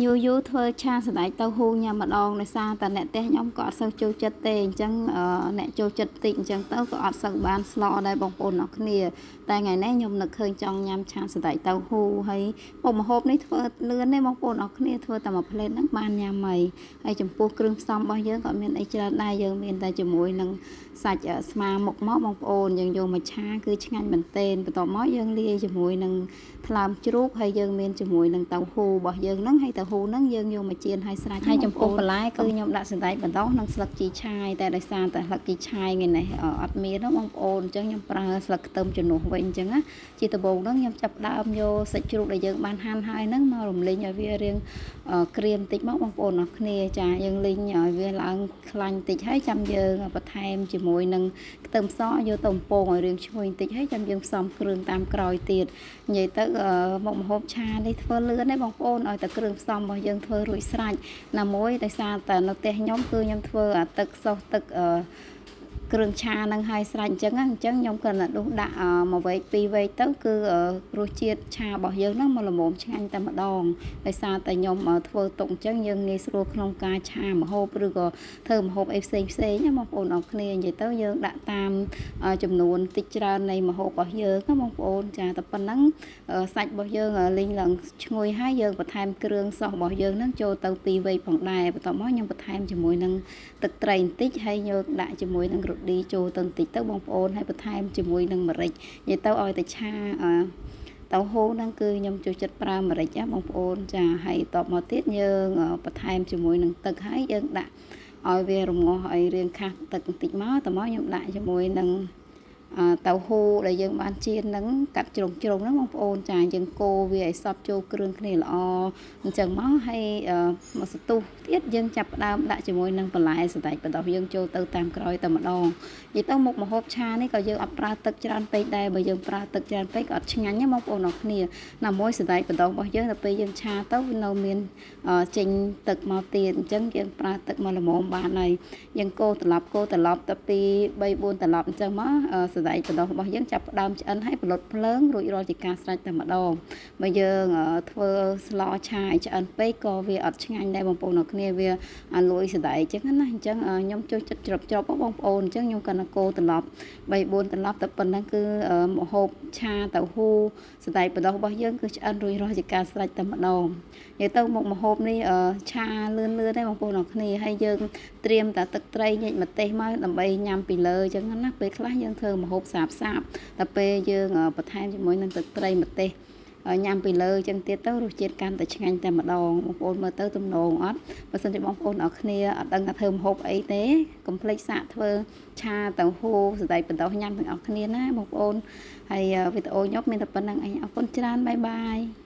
យូរយូរធ្វើឆាសណ្តែកតៅហ៊ូញ៉ាំម្ដងដោយសារតែអ្នកផ្ទះខ្ញុំក៏អត់សូវចូលចិត្តទេអញ្ចឹងអ្នកចូលចិត្តតិចអញ្ចឹងទៅក៏អត់សូវបានស្លដែរបងប្អូនអរគ្នាតែថ្ងៃនេះខ្ញុំនឹកឃើញចង់ញ៉ាំឆាសណ្តែកតៅហ៊ូហើយមុខម្ហូបនេះធ្វើលឿនទេបងប្អូនអរគ្នាធ្វើតែមួយផ្លេតហ្នឹងបានញ៉ាំហើយហើយចំពោះគ្រឿងផ្សំរបស់យើងក៏មានអីច្រើនដែរយើងមានតែជាមួយនឹងសាច់ស្មាមុខមកបងប្អូនយើងយកមកឆាគឺឆ្ងាញ់មែនទែនបន្ទាប់មកយើងលាយជាមួយនឹងថ្លើមជ្រូកហើយយើងមានជាមួយនឹងតៅហ៊ូរបស់យើងហ្នឹងហើយតៅហ៊ូហ្នឹងយើងយកមកចៀនឲ្យស្រេចហើយចំពោះបន្លែគឺខ្ញុំដាក់សណ្តែកបណ្ដុះនិងស្លឹកជីឆាយតែដោយសារតែស្លឹកជីឆាយថ្ងៃនេះអត់មានទេបងប្អូនអញ្ចឹងខ្ញុំប្រើស្លឹកខ្ទឹមជំនួសវិញអញ្ចឹងណាជាដំបូងហ្នឹងខ្ញុំចាប់ដើមយកសាច់ជ្រូកដែលយើងបានហាន់ហើយហ្នឹងមករំលីងឲ្យវារាងក្រៀមបន្តិចមកបងប្អូនអរគ្នាចាយើងលីងឲ្យវាឡើងខ្លាញ់បន្តិចហើយចាំយើងបន្ថែមជាមួយនឹងខ្ទឹមសយកទៅបំពងឲ្យរាងឈ្ងុយបន្តិចហើយចាំយើងផ្សំគ្រឿងតាមក្រោយទៀតនិយាយទៅមុខម្ហូបឆានេះធ្វើលឿនទេបងប្អូនឲ្យតែគ្រឿងផ្សំរបស់យើងធ្វើរួចស្រេចណាមួយដោយសារតែនៅផ្ទះខ្ញុំគឺខ្ញុំធ្វើអាទឹកសុសទឹកអឺគ្រឿងឆានឹងហើយស្រេចអញ្ចឹងអញ្ចឹងខ្ញុំគ្រាន់តែដួសដាក់មួយវែកពីរវែកទៅគឺរសជាតិឆារបស់យើងហ្នឹងមកល្មមឆ្ងាញ់តែម្ដងដោយសារតែខ្ញុំធ្វើទុកអញ្ចឹងយើងងាយស្រួលក្នុងការឆាម្ហូបឬក៏ធ្វើម្ហូបអីផ្សេងផ្សេងណាបងប្អូនអរគ្នានិយាយទៅយើងដាក់តាមចំនួនតិចច្រើននៃម្ហូបរបស់យើងណាបងប្អូនចាតែប៉ុណ្ណឹងសាច់របស់យើងលីងឡើងឈ្ងុយហើយយើងបន្ថែមគ្រឿងសោះរបស់យើងហ្នឹងចូលទៅពីរវែកផងដែរបន្ទាប់មកខ្ញុំបន្ថែមជាមួយនឹងទឹកត្រីបន្តិចហើយយើងដាក់ជាមួយនឹងរឌីចូលទៅបន្តិចទៅបងប្អូនហើយបន្ថែមជាមួយនឹងម្រេចនិយាយទៅឲ្យតែឆាតៅហ៊ូហ្នឹងគឺខ្ញុំចូលចិត្តប្រើម្រេចណាបងប្អូនចាហើយតបមកទៀតយើងបន្ថែមជាមួយនឹងទឹកហើយយើងដាក់ឲ្យវារងាស់ឲ្យរាងខាស់ទឹកបន្តិចមកតមកខ្ញុំដាក់ជាមួយនឹងតៅហ៊ូដែលយើងបានចៀនហ្នឹងកាត់ជ្រុងជ្រុងហ្នឹងបងប្អូនចាយើងកូរវាឲ្យសព្វចូលគ្រឿងគ្នាល្អអញ្ចឹងមកហើយមកសន្ទុះទៀតយើងចាប់ផ្ដើមដាក់ជាមួយនឹងបន្លែសណ្តែកបណ្ដុះយើងចូលទៅតាមក្រោយតែម្ដងនិយាយទៅមុខម្ហូបឆានេះក៏យើងអត់ប្រើទឹកច្រើនពេកដែរបើយើងប្រើទឹកច្រើនពេកក៏អត់ឆ្ងាញ់ណាបងប្អូនអរគ្នាណាមួយសណ្តែកបណ្ដុះរបស់យើងដល់ពេលយើងឆាទៅវានៅមានចេញទឹកមកទៀតអញ្ចឹងយើងប្រើទឹកមកល្មមបានហើយយើងកូរត្រឡប់កូរត្រឡប់ទៅ2 3 4ត្រឡប់អញ្ចឹងមកសណ្តែកបណ្ដុះរបស់យើងចាប់ផ្ដើមឆ្អិនហើយផលិតភ្លើងរួចរាល់ជាការស្រេចតែម្ដងបើយើងធ្វើស្លឆាឲ្យឆ្អិនពេកក៏វាអត់ឆ្ងាញ់ដែរបងប្អូនអរគ្នាវាអាលួយសណ្តែកអញ្ចឹងណាអញ្ចឹងខ្ញុំចូលចិត្តជ្រប់ជ្រប់បងប្អូនអញ្ចឹងខ្ញុំគាត់កូរត្រឡប់3 4ត្រឡប់តែប៉ុណ្ណឹងគឺម្ហូបឆាតៅហ៊ូសណ្តែកបណ្ដុះរបស់យើងគឺឆ្អិនរួចរាល់ជាការស្រេចតែម្ដងនិយាយទៅមុខម្ហូបនេះឆាលឿនលឿនទេបងប្អូនអរគ្នាហើយយើងត្រៀមតែទឹកត្រីញិចម្ទេសមកដើម្បីញ៉ាំពីលើអញ្ចឹងណាពេលខ្លះយើងធ្វើម្ហូបសាបសាបតែពេលយើងបន្ថែមជាមួយនឹងទឹកត្រីម្ទេសញ៉ាំពីលើចឹងទៀតទៅរសជាតិកាន់តែឆ្ងាញ់តែម្ដងបងប្អូនមើលទៅទំនងអត់បើសិនជាបងប្អូនអរគ្នាអត់ដឹងថាធ្វើម្ហូបអីទេកុំភ្លេចសាកធ្វើឆាតៅហ៊ូសណ្តែកបណ្ដុះញ៉ាំទាំងអស់គ្នាណាបងប្អូនហើយវីដេអូខ្ញុំមានតែប៉ុណ្្នឹងឯងអរគុណច្រើនបាយបាយ។